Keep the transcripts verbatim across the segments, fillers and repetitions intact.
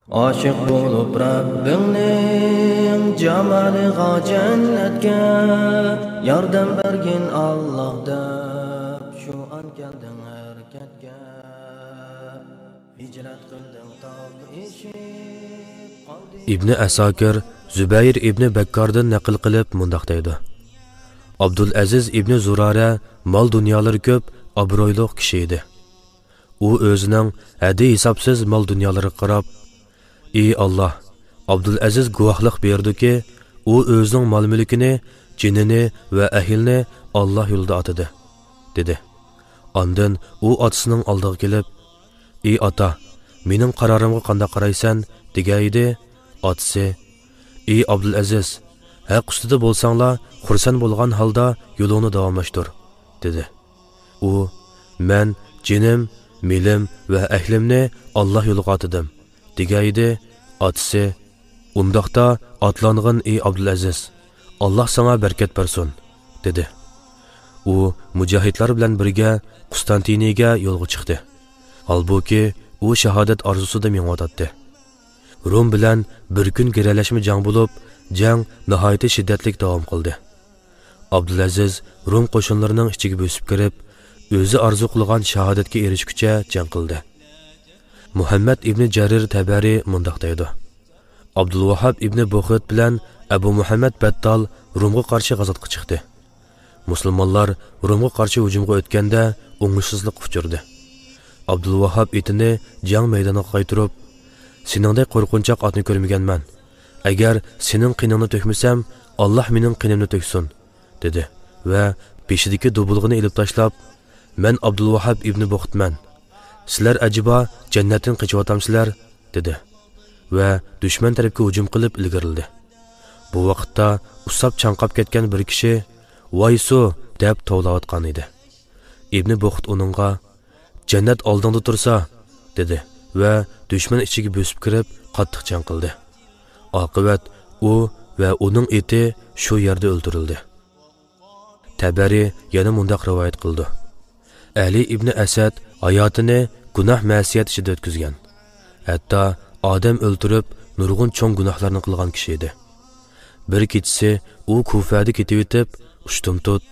ئاشىق بولۇپ رەببىڭنىڭ جامالىغا، جەننەتكە ياردەم بەرگىن ئاللاھ دەپ، شۇ ئان كەلدىڭ ھەرىكەتكە. ھىجرەت قىلدىڭ تاغ ئېشىپ قالدى. ئىبنى ئەساكىر زۇبەير ئىبنى بەككاردىن نەقىل قىلىپ مۇنداق دەيدۇ: ئابدۇلئەزىز ئىبنى زۇرارە مال-دۇنيالىرى كۆپ، ئابرۇيلۇق كىشى ئىدى. ئۇ ئۆزىنىڭ ھەددى-ھېسابسىز مال-دۇنيالىرىغا قاراپ، «ئى ئاللاھ، ئابدۇلئەزىز گۇۋاھلىق بېرىدۇكى، ئۇ ئۆزىنىڭ مال-مۈلكىنى، جېنىنى ۋە ئەھلىنى ئاللاھ يولىدا ئاتىدى» دېدى. ئاندىن ئۇ ئاتىسىنىڭ ئالدىغا كېلىپ، «ئى ئاتا، مېنىڭ قارارىمغا قانداق قارايسەن؟» دېگەن ئىدى. ئاتىسى، «ئى ئابدۇلئەزىز، ھەق ئۈستىدە بولساڭلا، خۇرسەن بولغان ھالدا يولۇڭنى داۋاملاشتۇر» دېدى. ئۇ، «مەن جېنىم، مېلىم ۋە ئەھلىمنى ئاللاھ يولىغا ئاتىدىم» دېگەن ئىدى. ئاتىسى، «ئۇنداقتا ئاتلانغىن، ئى ئابدۇلئەزىز، ئاللاھ ساڭا بەرىكەت بەرسۇن» دېدى. ئۇ مۇجاھىدلار بىلەن بىرگە قۇستانتىنىيەگە يولغا چىقتى. ھالبۇكى، ئۇ شاھادەت ئارزۇسىدا مېڭىۋاتاتتى. روم بىلەن بىر كۈن گىرەلەشمە جەڭ بولۇپ، جەڭ ناھايىتى شىددەتلىك داۋام قىلدى. ئابدۇلئەزىز روم قوشۇنلىرىنىڭ ئىچىگە بۆسۈپ كىرىپ، ئۆزى ئارزۇ قىلغان شاھادەتكە ئېرىشكۈچە جەڭ قىلدى. مۇھەممەد ئىبنى جەرىر تەبەرى مۇنداق دەيدۇ: ئابدۇلۋاھاب ئىبنى بوخت بىلەن ئەبۇ مۇھەممەد بەتتال رومغا قارشى غازاتقا چىقتى. مۇسۇلمانلار رومغا قارشى ھۇجۇمغا ئۆتكەندە، ئوڭۇشسىزلىققا ئۇچرىدى. ئابدۇلۋاھاب ئېتىنى جەڭ مەيدانىغا قايتۇرۇپ، «سېنىڭدەك قورقۇنچاق ئاتنى كۆرمىگەنمەن. ئەگەر سېنىڭ قېنىڭنى تۆكمىسەم، ئاللاھ مېنىڭ قېنىمنى تۆكسۇن» دېدى ۋە بېشىدىكى دۇبۇلغىنى ئېلىپ تاشلاپ، «مەن ئابدۇلۋاھاب ئىبنى بوختمەن. سىلەر ئەجەبا جەننەتتىن قېچىۋاتامسىلەر؟» دېدى ۋە دۈشمەن تەرەپكە ھۇجۇم قىلىپ ئىلگىرىلىدى. بۇ ۋاقىتتا ئۇسساپ چاڭقاپ كەتكەن بىر كىشى، «ۋاي سۇ!» دەپ توۋلاۋاتقان ئىدى. ئىبنى بوخت ئۇنىڭغا، «جەننەت ئالدىڭدا تۇرسا!» دېدى ۋە دۈشمەن ئىچىگە بۆسۈپ كىرىپ، قاتتىق جەڭ قىلدى. ئاقىۋەت ئۇ ۋە ئۇنىڭ ئېتى شۇ يەردە ئۆلتۈرۈلدى. تەبەرى يەنە مۇنداق رىۋايەت قىلىدۇ: ئەلى ئىبنى ئەسەد ھاياتىنى گۇناھ-مەسىيەت ئىچىدە ئۆتكۈزگەن، ھەتتا ئادەم ئۆلتۈرۈپ، نۇرغۇن چوڭ گۇناھلارنى قىلغان كىشى ئىدى. بىر كېچىسى ئۇ كۇفەدە كېتىۋېتىپ، ئۇشتۇمتۇت،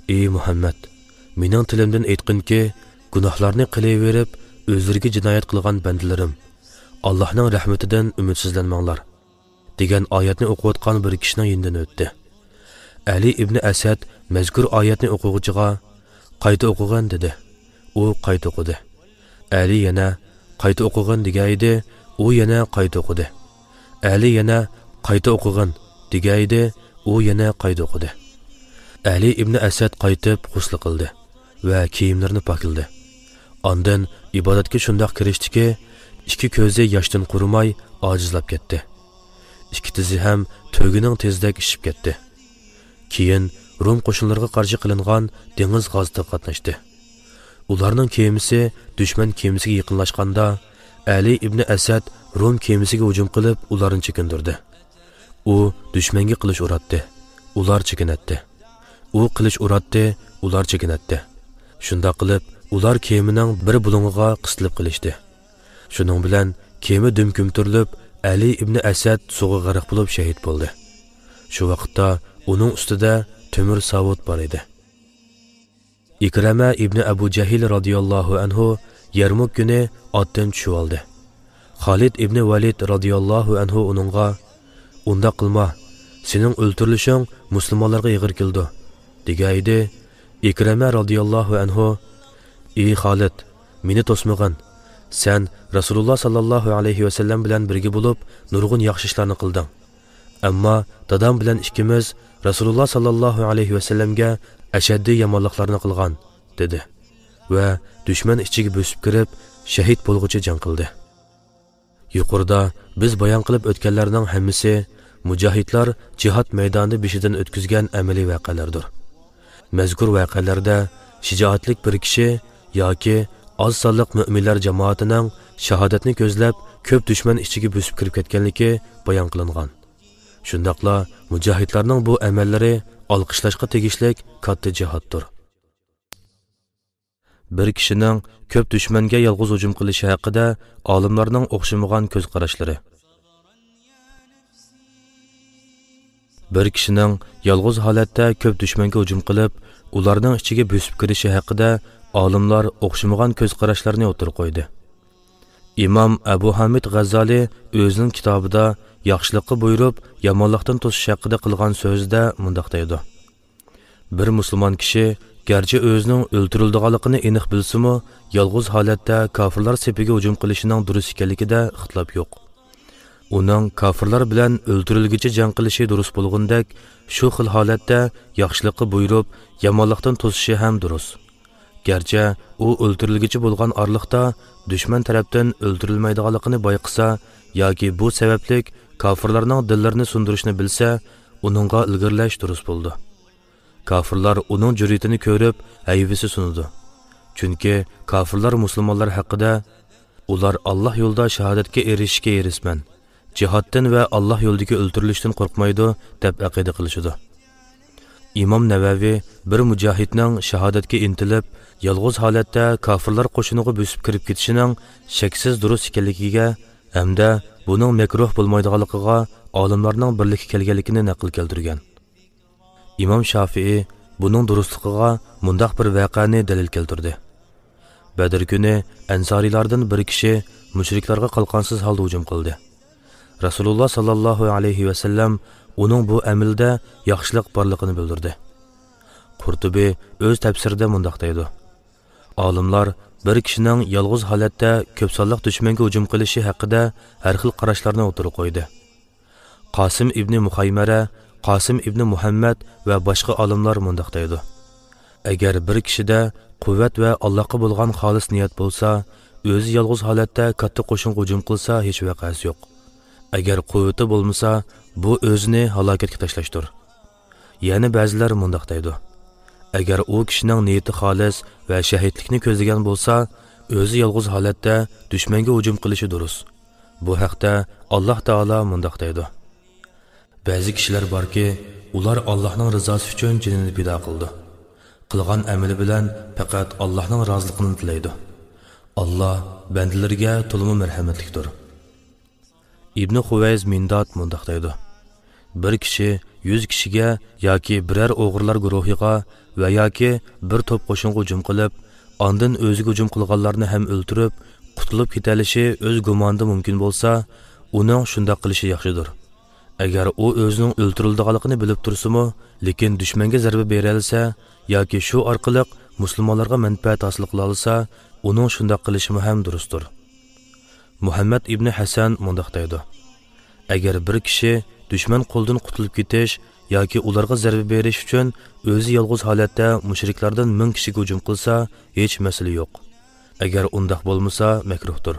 «ئى مۇھەممەد، مېنىڭ تىلىمدىن ئېيتقىنكى، گۇناھلارنى قىلىۋېرىپ، ئۆزلىرىگە جىنايەت قىلغان بەندىلىرىم، ئاللاھنىڭ رەھمىتىدىن ئۈمىدسىزلەنمەڭلار» دېگەن ئايەتنى ئوقۇۋاتقان بىر كىشىنىڭ يېنىدىن ئۆتتى. ئەلى ئىبنى ئەسەد مەزكۇر ئايەتنى ئوقۇغۇچىغا، «قايتا ئوقۇغىن» دېدى. ئۇ قايتا ئوقۇدى. ئەلى يەنە، «قايتا ئوقۇغىن» دېگەن ئىدى، ئۇ يەنە قايتا ئوقۇدى. ئەلى يەنە، «قايتا ئوقۇغىن» دېگەن ئىدى، ئۇ يەنە قايتا ئوقۇدى. ئەلى ئىبنى ئەسەد قايتىپ غۇسلى قىلدى ۋە كىيىملىرىنى پاكلىدى. ئاندىن ئىبادەتكە شۇنداق كىرىشتىكى، ئىككى كۆزى ياشتىن قۇرۇماي ئاجىزلاپ كەتتى. ئىككى تىزى ھەم تۆگىنىڭ تېزىدەك ئىششىپ كەتتى. كېيىن روم قوشۇنلىرىغا قارشى قىلىنغان دېڭىز غازىتىغا قاتناشتى. ئۇلارنىڭ كېمىسى دۈشمەن كېمىسىگە يېقىنلاشقاندا، ئەلى ئىبنى ئەسەد روم كېمىسىگە ھۇجۇم قىلىپ، ئۇلارنى چېكىندۈردى. ئۇ دۈشمەنگە قىلىچ ئۇراتتى، ئۇلار چېكىنەتتى. ئۇ قىلىچ ئۇراتتى، ئۇلار چېكىنەتتى. شۇنداق قىلىپ، ئۇلار كېمىنىڭ بىر بۇلۇڭىغا قىستىلىپ قېلىشتى. شۇنىڭ بىلەن كېمە دۈم كۆمتۈرۈلۈپ، ئەلى ئىبنى ئەسەد سۇغا غەرق بولۇپ شەھىت بولدى. شۇ ۋاقىتتا ئۇنىڭ ئۈستىدە تۆمۈر ساۋۇت بار ئىدى. ئىكرەمە ئىبنى ئەبۇ جەھىل رازىياللاھۇ ئەنھۇ يەرمۇك كۈنى ئاتتىن چۈشۈۋالدى. خالىد ئىبنى ۋەلىد رازىياللاھۇ ئەنھۇ ئۇنىڭغا، «ئۇنداق قىلما، سېنىڭ ئۆلتۈرۈلۈشۈڭ مۇسۇلمانلارغا ئېغىر كېلىدۇ» دېگەن ئىدى. ئىكرەمە رازىياللاھۇ ئەنھۇ، «ئى خالىد، مېنى توسمىغىن. سەن رەسۇلۇللا ساللاللاھۇ ئەلەيھى ۋەسەللەم بىلەن بىرگە بولۇپ، نۇرغۇن ياخشى ئىشلارنى قىلدىڭ. ئەمما دادام بىلەن ئىككىمىز رەسۇلۇللا ساللاللاھۇ ئەلەيھى ۋەسەللەمگە ئەشەددىي يامانلىقلارنى قىلغان» دېدى ۋە دۈشمەن ئىچىگە بۆسۈپ كىرىپ، شەھىت بولغۇچە جەڭ قىلدى. يۇقىرىدا بىز بايان قىلىپ ئۆتكەنلەرنىڭ ھەممىسى مۇجاھىدلار جىھاد مەيدانىدا بېشىدىن ئۆتكۈزگەن ئەمەلىي ۋەقەلەردۇر. مەزكۇر ۋەقەلەردە شىجائەتلىك بىر كىشى ياكى ئاز سانلىق مۆمىنلەر جامائىتىنىڭ شاھادەتنى كۆزلەپ، كۆپ دۈشمەن ئىچىگە بۆسۈپ كىرىپ كەتكەنلىكى بايان قىلىنغان. شۇنداقلا مۇجاھىدلارنىڭ بۇ ئەمەللىرى ئالقىشلاشقا تېگىشلىك كاتتا جىھادتۇر. بىر كىشىنىڭ كۆپ دۈشمەنگە يالغۇز ھۇجۇم قىلىشى ھەققىدە ئالىملارنىڭ ئوخشىمىغان كۆز قاراشلىرى. بىر كىشىنىڭ يالغۇز ھالەتتە كۆپ دۈشمەنگە ھۇجۇم قىلىپ، ئۇلارنىڭ ئىچىگە بۆسۈپ كىرىشى ھەققىدە ئالىملار ئوخشىمىغان كۆز قاراشلارنى ئوتتۇرىغا قويدى. ئىمام ئەبۇ ھامىد غەززالى ئۆزىنىڭ كىتابىدا ياخشىلىققا بۇيرۇپ، يامانلىقتىن توسۇش ھەققىدە قىلغان سۆزىدە مۇنداق دەيدۇ: بىر مۇسۇلمان كىشى گەرچە ئۆزىنىڭ ئۆلتۈرۈلىدىغانلىقىنى ئېنىق بىلسىمۇ، يالغۇز ھالەتتە كاپىرلار سېپىگە ھۇجۇم قىلىشىنىڭ دۇرۇس ئىكەنلىكىدە ئىختىلاپ يوق. ئۇنىڭ كاپىرلار بىلەن ئۆلتۈرۈلگۈچە جەڭ قىلىشى دۇرۇس بولغىنىدەك، شۇ خىل ھالەتتە ياخشىلىققا بۇيرۇپ، يامانلىقتىن توسۇشى ھەم دۇرۇس. گەرچە ئۇ ئۆلتۈرۈلگۈچى بولغان ئارىلىقتا دۈشمەن تەرەپتىن ئۆلتۈرۈلمەيدىغانلىقىنى بايقىسا ياكى بۇ سەۋەبلىك كاپىرلارنىڭ دىللىرىنى سۇندۇرۇشنى بىلسە، ئۇنىڭغا ئىلگىرىلەش دۇرۇس بولىدۇ. كاپىرلار ئۇنىڭ جۈرئىتىنى كۆرۈپ، ھەيۋىسى سۇنىدۇ. چۈنكى كاپىرلار مۇسۇلمانلار ھەققىدە، «ئۇلار ئاللاھ يولىدا شاھادەتكە ئېرىشىشكە ھېرىسمەن، جىھادتىن ۋە ئاللاھ يولىدىكى ئۆلتۈرۈلۈشتىن قورقمايدۇ» دەپ ئەقىدە قىلىشىدۇ. ئىمام نەۋەۋى بىر مۇجاھىدنىڭ شاھادەتكە ئىنتىلىپ، يالغۇز ھالەتتە كاپىرلار قوشۇنىغا بۆسۈپ كىرىپ كېتىشىنىڭ شەكسىز دۇرۇس ئىكەنلىكىگە ھەمدە بۇنىڭ مەكرۇھ بولمايدىغانلىقىغا ئالىملارنىڭ بىرلىككە كەلگەنلىكىنى نەقىل كەلتۈرگەن. ئىمام شافىئى بۇنىڭ دۇرۇسلۇقىغا مۇنداق بىر ۋەقەنى دەلىل كەلتۈردى. بەدىر كۈنى ئەنسارىيلاردىن بىر كىشى مۇشرىكلارغا قالقانسىز ھالدا ھۇجۇم قىلدى. رەسۇلۇللا ساللاللاھۇ ئەلەيھى ۋەسەللەم ئۇنىڭ بۇ ئەمىلىدە ياخشىلىق بارلىقىنى بىلدۈردى. قۇرتۇبى ئۆز تەپسىرىدە مۇنداق دەيدۇ: ئالىملار بىر كىشىنىڭ يالغۇز ھالەتتە كۆپ سانلىق دۈشمەنگە ھۇجۇم قىلىشى ھەققىدە ھەر خىل قاراشلارنى ئوتتۇرىغا قويدى. قاسىم ئىبنى مۇخەيمەرە، قاسىم ئىبنى مۇھەممەد ۋە باشقا ئالىملار مۇنداق دەيدۇ: ئەگەر بىر كىشىدە قۇۋۋەت ۋە ئاللاھقا بولغان خالىس نىيەت بولسا، ئۆزى يالغۇز ھالەتتە كاتتا قوشۇنغا ھۇجۇم قىلسا، ھېچ ۋەقەسى يوق. ئەگەر قۇۋۋىتى بولمىسا، بۇ ئۆزىنى ھالاكەتكە تاشلاشتۇر. يەنە بەزىلەر مۇنداق دەيدۇ: ئەگەر ئۇ كىشىنىڭ نىيىتى خالىس ۋە شەھىدلىكنى كۆزلىگەن بولسا، ئۆزى يالغۇز ھالەتتە دۈشمەنگە ھۇجۇم قىلىشى دۇرۇس. بۇ ھەقتە ئاللاھ تائالا مۇنداق دەيدۇ: بەزى كىشىلەر باركى، ئۇلار ئاللاھنىڭ رىزاسى ئۈچۈن جېنىنى پىدا قىلىدۇ. قىلغان ئەمىلى بىلەن پەقەت ئاللاھنىڭ رازىلىقىنى تىلەيدۇ. ئاللاھ بەندىلىرىگە تولىمۇ مەرھەمەتلىكتۇر. ئىبنى خۇۋەيز مىنداد مۇنداق دەيدۇ: بىر كىشى يۈز كىشىگە ياكى بىرەر ئوغرىلار گۇرۇھىغا ۋە ياكى بىر توپ قوشۇنغا ھۇجۇم قىلىپ، ئاندىن ئۆزىگە ھۇجۇم قىلغانلارنى ھەم ئۆلتۈرۈپ، قۇتۇلۇپ كېتەلىشى ئۆز گۇمانىدا مۇمكىن بولسا، ئۇنىڭ شۇنداق قىلىشى ياخشىدۇر. ئەگەر ئۇ ئۆزىنىڭ ئۆلتۈرۈلىدىغانلىقىنى بىلىپ تۇرسىمۇ، لېكىن دۈشمەنگە زەربە بېرەلىسە ياكى شۇ ئارقىلىق مۇسۇلمانلارغا مەنپەئەت ھاسىل قىلالىسا، ئۇنىڭ شۇنداق قىلىشىمۇ ھەم دۇرۇستۇر. مۇھەممەد ئىبنى ھەسەن مۇنداق دەيدۇ: ئەگەر بىر كىشى دۈشمەن قولىدىن قۇتۇلۇپ كېتىش ياكى ئۇلارغا زەربە بېرىش ئۈچۈن ئۆزى يالغۇز ھالەتتە مۇشرىكلاردىن مىڭ كىشىگە ھۇجۇم قىلسا، ھېچ مەسىلە يوق. ئەگەر ئۇنداق بولمىسا، مەكرۇھتۇر.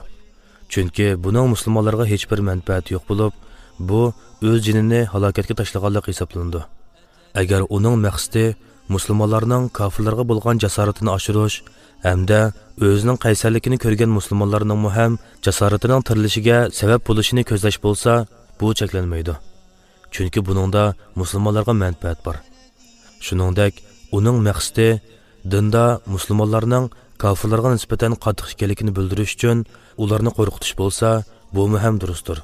چۈنكى بۇنىڭ مۇسۇلمانلارغا ھېچبىر مەنپەئەتى يوق بولۇپ، بۇ ئۆز جېنىنى ھالاكەتكە تاشلىغانلىق ھېسابلىنىدۇ. ئەگەر ئۇنىڭ مەقسىتى مۇسۇلمانلارنىڭ كاپىرلارغا بولغان جاسارىتىنى ئاشۇرۇش ھەمدە ئۆزىنىڭ قەيسەرلىكىنى كۆرگەن مۇسۇلمانلارنىڭمۇ ھەم جاسارىتىنىڭ تىرىلىشىگە سەۋەب بولۇشىنى كۆزلەش بولسا، بۇ چەكلەنمەيدۇ. چۈنكى بۇنىڭدا مۇسۇلمانلارغا مەنپەئەت بار. شۇنىڭدەك، ئۇنىڭ مەقسىتى دىندا مۇسۇلمانلارنىڭ كاپىرلارغا نىسبەتەن قاتتىق ئىكەنلىكىنى بىلدۈرۈش ئۈچۈن ئۇلارنى قورقۇتۇش بولسا، بۇمۇ ھەم دۇرۇستۇر.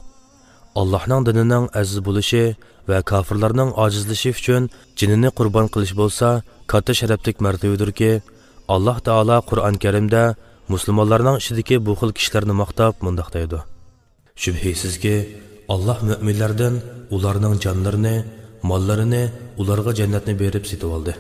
ئاللاھنىڭ دىنىنىڭ ئەزىز بولۇشى ۋە كاپىرلارنىڭ ئاجىزلىشى ئۈچۈن جېنىنى قۇربان قىلىش بولسا، كاتتا شەرەپلىك مەرتىۋىدۇركى، ئاللاھ تائالا قۇرئان كەرىمدە مۇسۇلمانلارنىڭ ئىچىدىكى بۇ خىل كىشىلەرنى ماختاپ مۇنداق دەيدۇ: شۈبھىسىزكى، ئاللاھ مۆمىنلەردىن ئۇلارنىڭ جانلىرىنى، ماللىرىنى ئۇلارغا جەننەتنى بېرىپ سېتىۋالدى.